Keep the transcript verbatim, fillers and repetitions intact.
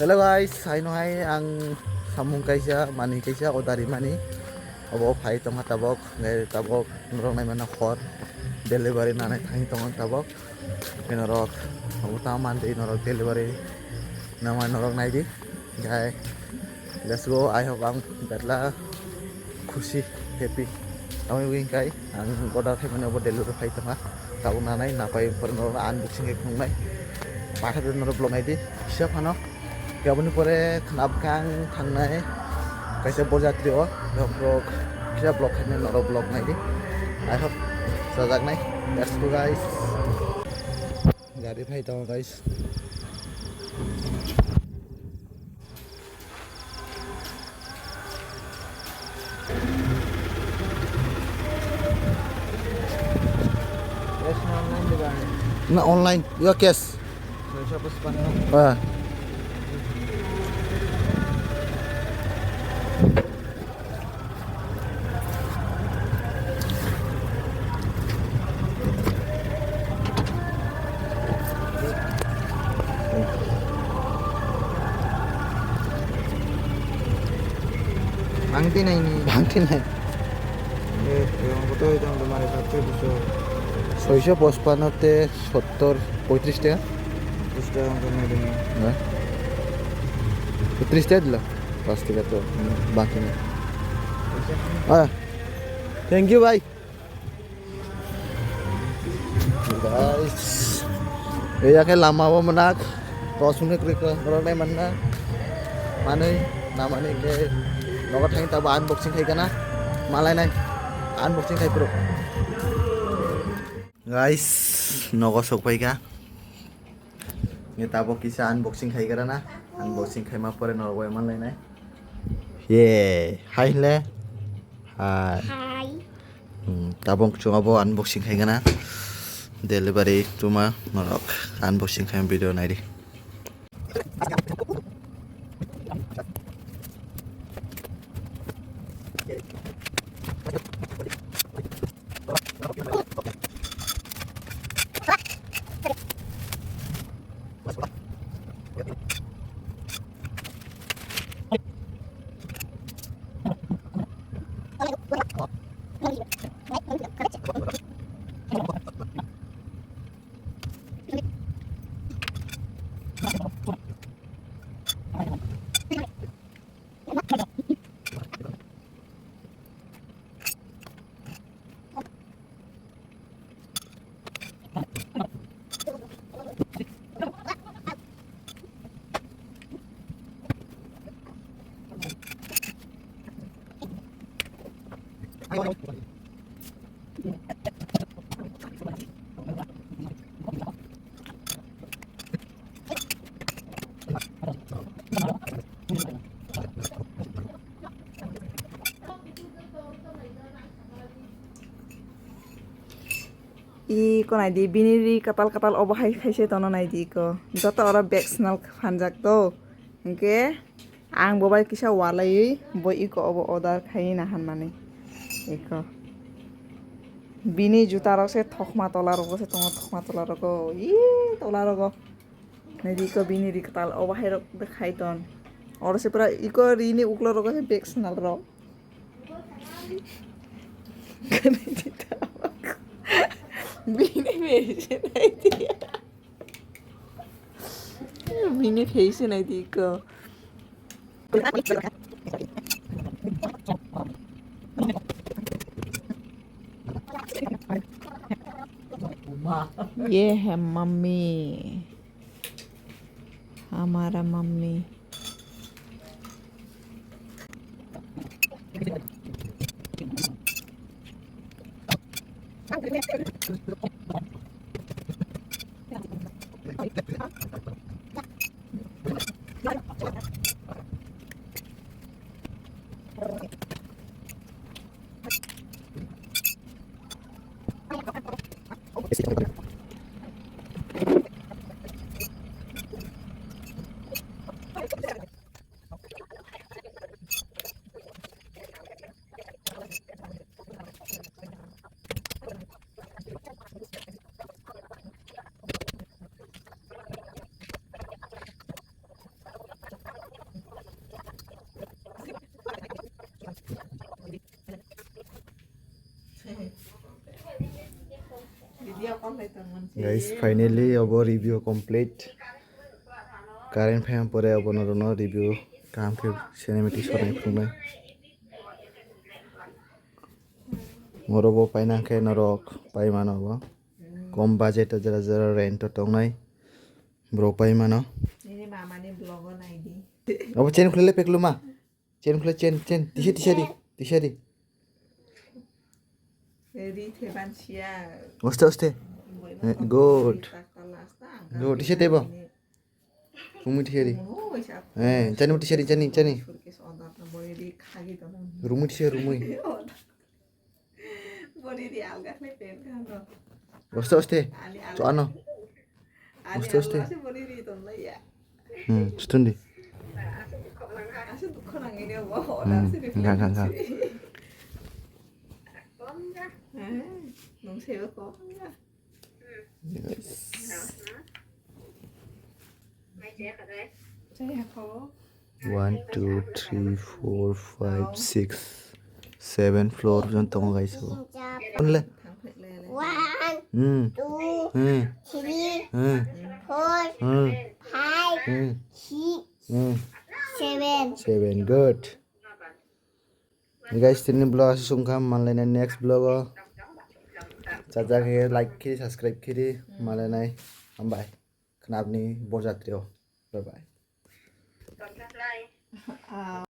Hello guys, haino hai ang samung kaisa, mani kaisa order rimani. Obo phai tongkha tabok, hwnkhe tabok norok naimano hor delivery nanai thangwi tongo tabok. Hwnkhe norok obo tamo mantwi norok delivery namai norok naidi. Hwnkhe let's go, I hope ang betla khusi, happy. Tamo wngkha ang order khaimani obo delivery phai tongkha. Tabuk nanai napai pore norok unboxing khe khungnai. Pathar norok vlog naidi. Kisa phano. Aboni pore khna bwkhang thangnai kaisa borjatri o. Norok kisa vlog khainai norok vlog naidi. I hope chajaknai. Let's go guys. Gari phai tongo guys. Cash na online diba? Na online, ya cash. Soisho pachpanno. Ah. Bangti nai ni. Bangti nai. Eh, yang betul itu untuk mari satu bisa. Soisho pachpanno te sottor, poitris taka. Poitris taka untuk mari ni. Nah. Poitris taka dilo. Pas tiga tu, bangti nai. Ah, thank you, bhai. Guys, eya khe lama o manak, rosuni kwrwi kwrwi rok nai manna. Manwi, namani khe nogo thangwi tabo unboxing khai kana. Malai nai, unboxing khai pro. Guys, nogo sok pai ka. Nge tabo kisa unboxing khai kana na. Unboxing khai ma pore norok bai manlai nai. Ye, hai le. Hai. Hai. Hmm, tabuk chwng abo unboxing khai gana. Delivery tuma norok unboxing khai video naidi. Iko naidi, bini ri katal katal obo hai khaise tono naidi iko. Joto oro bag swnal phanjak to. Hinkhe ang bo bai kisa walaiwi bo iko obo order khai na hanmani. Iko. Bini juta rok se thokma tola rogo se tongo, thokma tola rogo. Ih, tola rogo. Naidi iko bini ri katal obo hai rok de khai ton. Oro se pura iko rini uklo rogo se bag swnal rok. Bini face naidi. Bini face naidi iko. ये है मम्मी, हमारा mummy. Guys, finally obo review complete. Current phai pore obo norokno review kaham khe cinematic shot nai phunuknai. Oro bo paina khe norok pai mano bo. Kom budget o jera jera rent o tongnai borok pai mano. Nini mama ni vlog o nai di. Obo chain khulai le pek luma. Chain khulai chain chain. Tisa tisa di. Tisa di. Ri theban siya. Oste oste. Good. Good. Tisa tebo. Rumui tisa di. Eh, chani muti sari, chani, chani. Rumui tisa, rumui. Oste, oste. Cho ano. Oste, oste. Hmm, sutundi. Hmm, ga, ga, ga. Yes. One, two, three, four, five, six, seven floor jon tongo guys. Onle. One, hmm, two, hmm, three, hmm, four, hmm, five, hmm, six, hmm, seven. Seven, good. Guys, tini vlog aswk wngkha, manlaina next vlog o. Chajak khe like khe, subscribe khe, manlainai. Hambai. Khnabni bor jatri o. Bye bye.